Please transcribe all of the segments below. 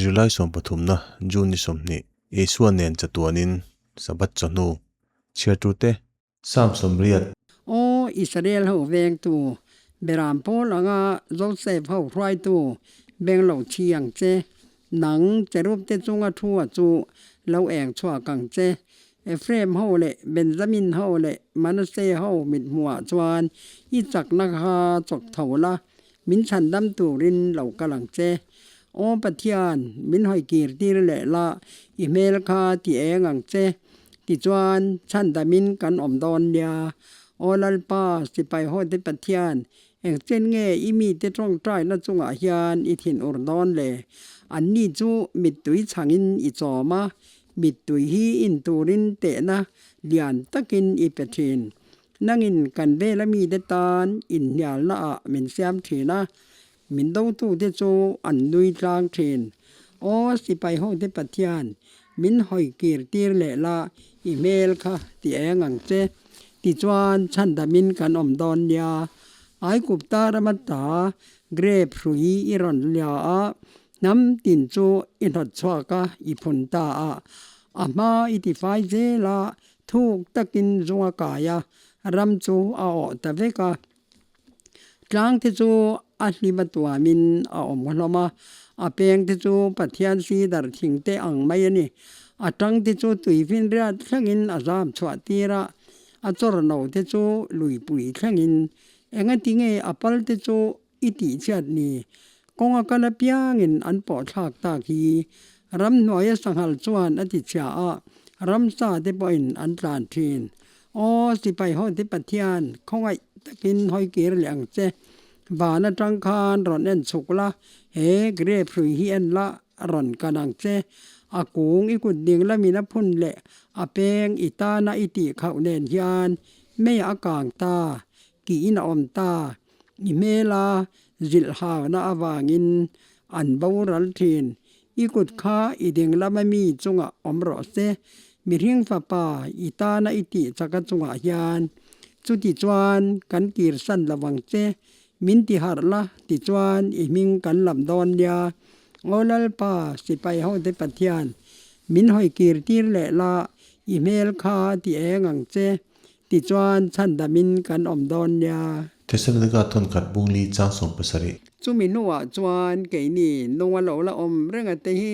July sawmpathumna, June ni 20, Isua nen chatuanin Sabbath chawhnu chhiartute Psalm 80. Aw Israel ho vengtu, Beram pawl anga Joseph ho hruaitu beng lo chhi ang che. Nang cherub te chunga thu a chu lo eng chhuak ang che. Ephraim ho leh Benjamin ho leh Manasseh ho mithmuhah chuan i chakna kha chawk tho la, min chhandam turin lo kal ang che. Aw Pathian, min hawi kir tir leh la, i hmel kha ti eng ang che. Tichuan, chhandamin kan awm dawn nia. Aw Lalpa, sipai hawte Pathian, Engchen nge i mite tawngtaina chungah hian i thinur dawn le? Anni chu mittui chhangin i chawm a, mittui hi in turin tehna lian takin i pe thin. Nangin kan vela mite tan inhnialna ah min siam thin a, min dotute chu an nui tlang thin. Aw sipai hote Pathian, min hawi kir tir leh la, i hmel kha ti eng ang che. Tichuan, chhandamin kan awm dawn nia. Aigupta rama ta grape hrui i rawn lia a, hnam tin chu i hnawt chhuak a, i phun ta a. A hma i tifai zel a, thuk takin zung a kai a, ram chu a awh ta vek a. Tlang te chu a hlim a tuamin a awm hlawm a, a peng te chu Pathian sidar thing te ang mai a ni. A tang te chu tuifinriat thlengin a zam chhuah tir a, a chawr no te chu luipui thlengin. Engati nge a pal te chu i tihchhiat ni? Kawnga kal apiangin an pawh thlak tak hi. Ramhnuaia sanghal chuan a tichhia a, ramsa te pawhin an tlan thin. Aw sipai hote Pathian, khawngaih takin hawi kir leh ang che. Van atang khan rawn en chhuk la, he grape hrui hi en la, rawn kan ang che. A kung i kut ding lamin a phun leh a peng i tana i tih khauh nen hian mei a kang ta, kiin a awm ta. I hmela zilh hauna avangin an boral thin. I kut kha i ding lama mi chungah awm rawh se. Mihring fapa i tana i tih chaka chungah hian chuti chuan kan kirsan lo vang che. Min ti harh la tichuan i hming kan lam dawn nia. Aw Lalpa, sipai hote Pathian, min hawi kir tir leh la, i hmel kha ti eng ang che. Tichuan chhandamin kan awm dawn nia. Thesalonika thawnkhat bungli chang 70. Chumi hnuah chuan keini nunga lo la awm renga te hi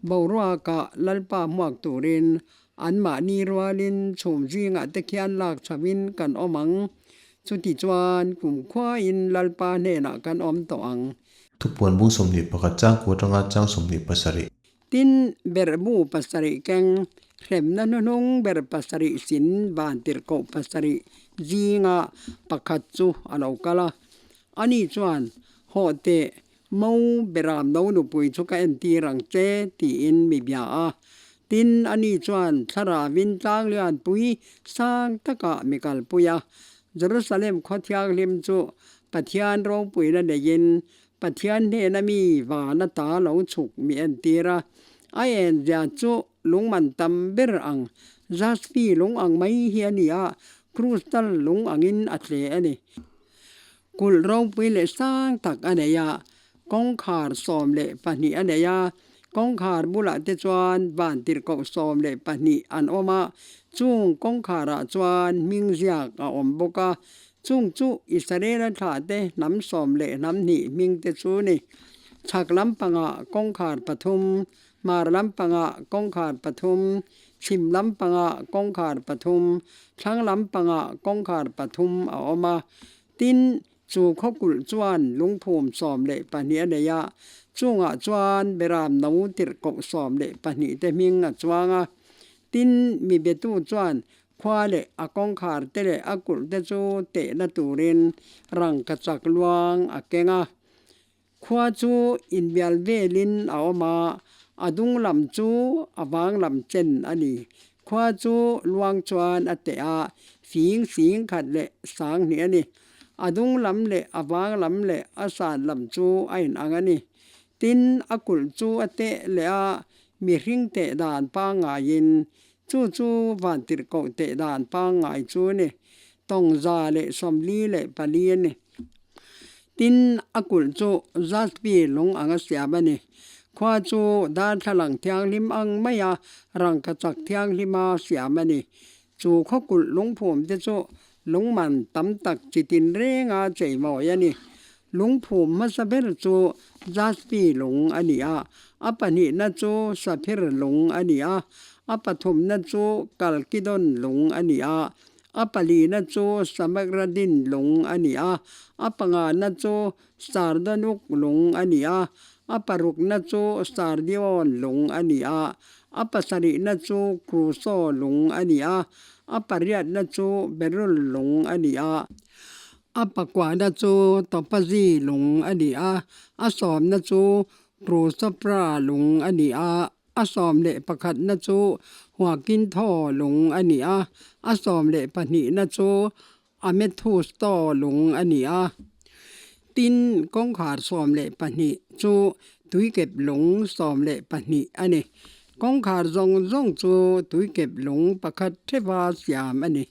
boruakah Lalpa hmuak turin anmahni rualin chhum zingah te khian lak chhoin kan awm ang. Chutichuan kumkhuain Lalpa hnenah kan awm tawh ang. Thupuan bung 21 chang kua atanga chang 27. Tin, berhbu pasarih keng, hremna hnuhnung ber pasarih sin van tirhkoh pasarih zinga pakhat chu a lo kal a. Ani chuan, Hawh teh, mo beram no nupui chu ka entir ang che, tiin mi bia a. Tin, ani chuan thlarauin tlanglianpui sang takah mi kalpui a. Jerusalem khaw thianghlim chu Pathian ropuina neiin Pathian hnena mi vana ta lo chhuk mi entir a, a enzia chu lungman tam ber ang jaspi lung ang mai hi a ni a, crystal lung angin a tle a ni. Kulh ropui leh sang tak a nei a, kawngkhar 12 a nei a, kawngkhar bulah te chuan vantirhkoh 12 an awm a, chung kawngkharah chuan hming ziak a awm bawk a, Chung chu Israela thlahte hnam sawm leh hnam hnih hming te chu ni. Chhak lampangah kawngkhar pathum, hmar lampangah kawngkhar pathum, chhim lampangah kawngkhar pathum, thlang lampangah kawngkhar pathum a awm a. Tin, chu khawkulh chuan lungphum 12 a nei a, chungah chuan beram no tirhkoh 12 te hming a chuang a. Tin, mi betu chuan Khua leh a kawngkhar te leh a kulh te chu tehna turin rangkachak luang a keng a. Khua chu inbial velin a awm a, a dung lam chu a vang lam chen a ni. Khua chu luang chuan a teh a, fing sing khat leh sang hnih a ni. A dung lam leh a vang lam leh a san lam chu a inang a ni. Tin, a kulh chu a teh leh a, mihring teh dan pangngaiin Chu chu vantirhkoh teh dan pangngai chu a ni. Tawng 144 a ni. Tin, a kulh chu Jaspi lung anga siam a ni. Khua chu darthlalang thianghlim ang maia rangkachak thianghlima siam a ni. Chu khawkulh lungphum te chu lungman tam tak chi tinrenga cheimawi a ni. Lungphum hmasa ber chu jaspi lung a ni a, a pahnihna chu saphir lung a ni a, a pathumna chu kalkidon lung a ni a, a palina chu samagradin lung a ni a, a pangana chu sardonuk lung a ni a, a parukna chu sardion lung a ni a, a pasarihna chu kruso lung a ni a, a pariatna chu berul lung a ni a. A pakuahna chu topazi lung a ni a, a sawmna chu krusopra lung a ni a, a 11na chu huakintho lung a ni a, a 12na chu amethusto lung a ni a. Tin, kawngkhar 12 chu tuikep lung 12 a ni. Kawngkhar zawng zawng chu tuikep lung pakhat theuha siam a ni.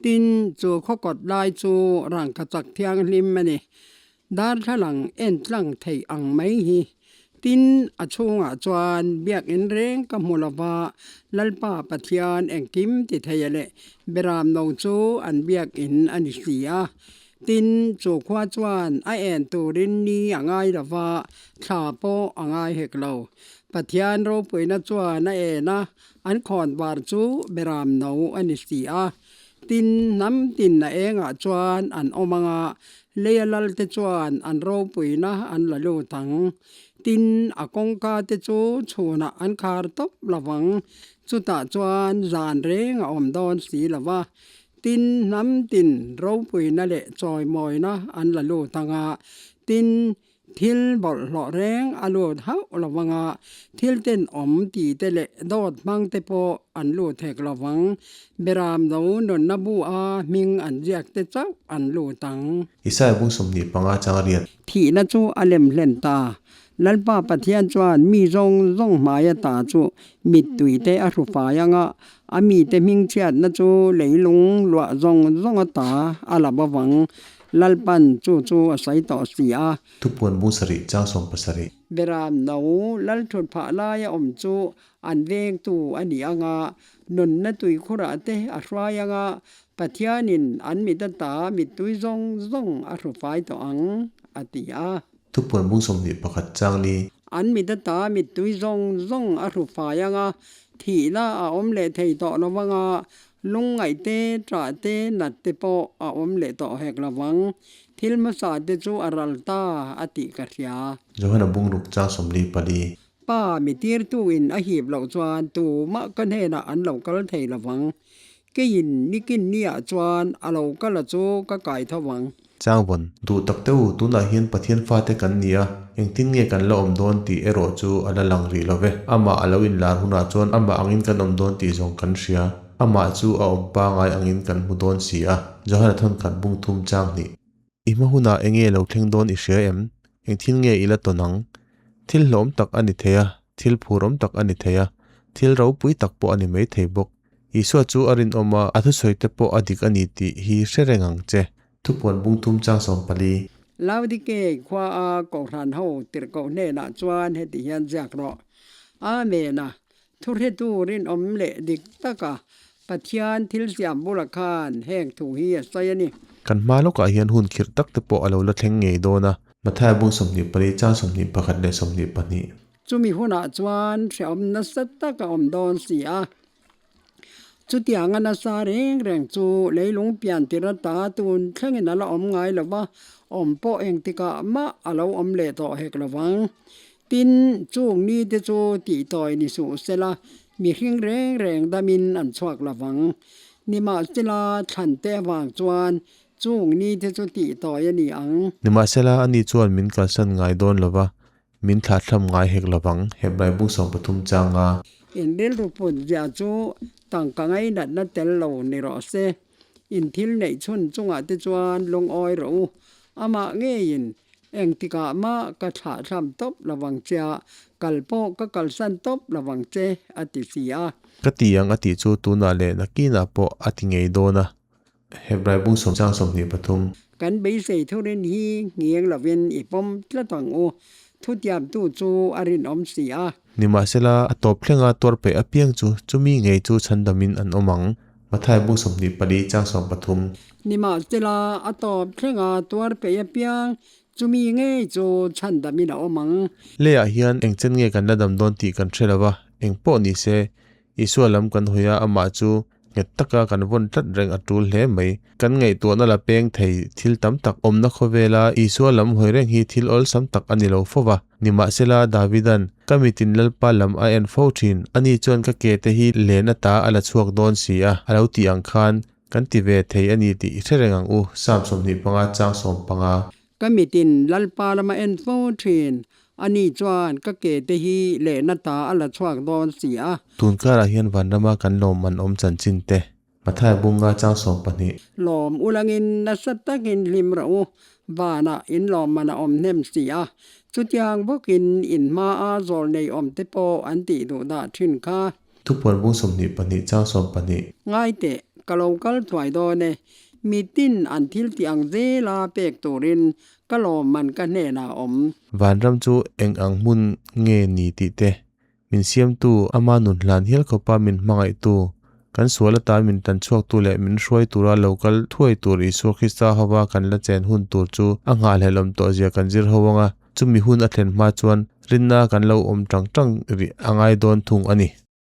Tin, chu khawkawt lai chu rangkachak thianghlim a ni. Darthlalang en tlang theih ang mai hi. Tin, a chhungah chuan biakinn reng ka hmu lova, Lalpa Pathian engkim ti thei leh Beram no chu an biakinn a ni si a. Tin, chu khua chuan a en turin ni a ngai lova, thla pawh a ngai hek lo. Pathian ropuina chuan a en a, An khawnvar chu beram no a ni si a, tin hnam tin a engah chuan an awm ang a, leia lalte chuan an ropuina an la lut ang. Tin, a kawngka te chu chhunah an khar tawp lo vang, chutah chuan zan reng a awm dawn si lo va. Tin, hnam tin ropuina leh chawimawina an la lut ang a, tin, Thil bawlhhlawh reng a lut hauh lo vang a, thil tenawm ti te leh dawt hmang te pawh an lut hek lo vang. Beram lo nunna bu a hming an ziak te chauh an lut ang. Isaiah bung 25 chang riat. Thihna chu a lem hlen ta. Lalpa Pathian chuan mi zawng zawng hmaia ta chu mittui te a hru fai ang a, a mite hmingchhiatna chu leilung luah zawng zawng a ta a la bo vang. Lalpan chu chu a sawi tawh si a. Thupuan bung sarih chang 70. Beram no Lalthut phah laia awm chu an vengtu a ni ang a, nunna tuikhurah te a hruai ang a, Pathianin an mit ata mittui zawng zawng a hrufai tawh ang, a ti a. Thupuan bung 21 chang li. An mit ata mittui zawng zawng a hrufai ang a, thihna a awm leh thei tawh lo vang a, Lungngaih te, ṭah te, nat te pawh a awm leh tawh hek lo vang. Thil hmasa te chu a ral ta a tih ka hria. Johana bungruk chang 44. Pa, mi tirtuin a hip loh chuan tumah ka hnenah an lo kal thei lo vang. Keiin nikin niah chuan a lo kal a chu ka kai tho vang. Changvawn, duh tak te u, tunah hian Pathian fate kan ni a, engtin nge kan la awm dawn tih erawh chu a la lang rih lo ve. Amah a lo inlar hunah chuan amah angin kan awm dawn tih zawng kan hria. Amah chu a awm pangai angin kan hmu dawn si a. Johana thawnkhat bung thum chang hnih. I hma hunah enge lo thleng dawn i hria em? Engthil nge i la tawn ang? Thil hlawm tak a ni thei a, thil phurawm tak a ni thei a, thil ropui tak pawh a ni mai thei bawk. Isua chu a rinawm a, a thusawi te pawh a dik a ni tih hi hre reng ang che. Thupuan bung thum chang 14. Laodikei khua a Kohhran ho tirhkoh hnenah chuan heti hian ziak rawh, Amen a, thuhretu rinawm leh dik taka Pathian thil siam bula khan heng thu hi a sawi a ni. Kan hma lawkah hian hun khirh tak te pawh a lo la thleng ngei dawn a. Mathaia bung 24 chang 21 leh 22. Chumi hunah chuan hrehawm nasa tak a awm dawn si a. Chutianga nasa reng reng chu leilung pian tir ata tun thlengin a la awm ngai lo va, awm pawh engtikah mah a lo awm leh tawh hek lo vang. Tin, chung nite chu tihtawi ni suh sela, mihring reng reng damin an chhuak lo vang. Nimahsela, thlante avang chuan chung nite chu tihtawi a ni ang. Nimahsela, ani chuan min kalsan ngai dawn lo va, Min thlathlam ngai hek lovang, Hebrai bung 13 changa. In rilru put zia chu tangka ngainatna tel lo ni rawh se. In thil neih chhun chungah te chuan lungawi rawh u. Amah ngeiin engtikah mah ka thlahthlam tawp lovang che a, kal pawh ka kalsan tawp lovang che, a ti si a. Ka ti ang a tih chu tunah leh nakinah pawh a ti ngei dawn a. Hebrai bung sawm chang 23. Kan beisei thurin hi ngiang lovin i pawm tlat ang u. Thutiamtu chu a rinawm si a. Nimahsela, a tawp thlenga tuar peih apiang chu chumi ngei chu chhandamin an awm ang. Mathai bung 24 chang 13. Nimahsela, a tawp thlenga tuar peih apiang chumi ngei chu chhandamin a awm ang. Leiah hian eng chen nge kan la dam dawn tih kan hre lo va, eng pawh ni se, Isua lam kan hawi a, amah chu nghet taka kan vawn tlat reng a tul hle mai. Kan ngaihtuahna la peng thei thil tam tak awmna khawvela Isua lam hawi reng hi thil awlsam tak a ni lo fo va. Nimahsela, Davidan, Ka mitin Lalpa lam a en fo thin, ani chuan ka ke te hi len ata a la chhuak dawn si a, a lo tih ang khan kan ti ve thei a ni tih i hre reng ang u. Psalm 25 chang 15. Ka mitin Lalpa lam a en fo thin, ani chuan ka ke te hi lehna ta a la chhuak dawn si a. Tun karah hian vanrama kan lawm an awm chanchin te, Mathai bunga chang 12. Lawm ulangin nasa takin hlim rawh u, vanah in lawmman a awm hnem si a, chutiang bawkin in hmaa zawl nei awm te pawh an tih duh dah thin kha. Thupuan bung 22 chang 12. Ngai teh, ka lo kal thuai dawn e, mitin an thil tih ang zela pek turin ka lawmman ka hnenah a awm. Vanram chu eng ang hmun nge ni tih te, min siamtu, ama nun hlan hial khawpa min hmangaihtu, kan sual atan min tan chhuaktu leh min hruai tura lo kal thuai tur Isua Krista hova kan la chen hun tur chu a nghahhlelawm tawh zia kan zir ho ang a, chumi hun a thlen hma chuan rinna kan lo awm tang tang rih a ngai dawn thung a ni.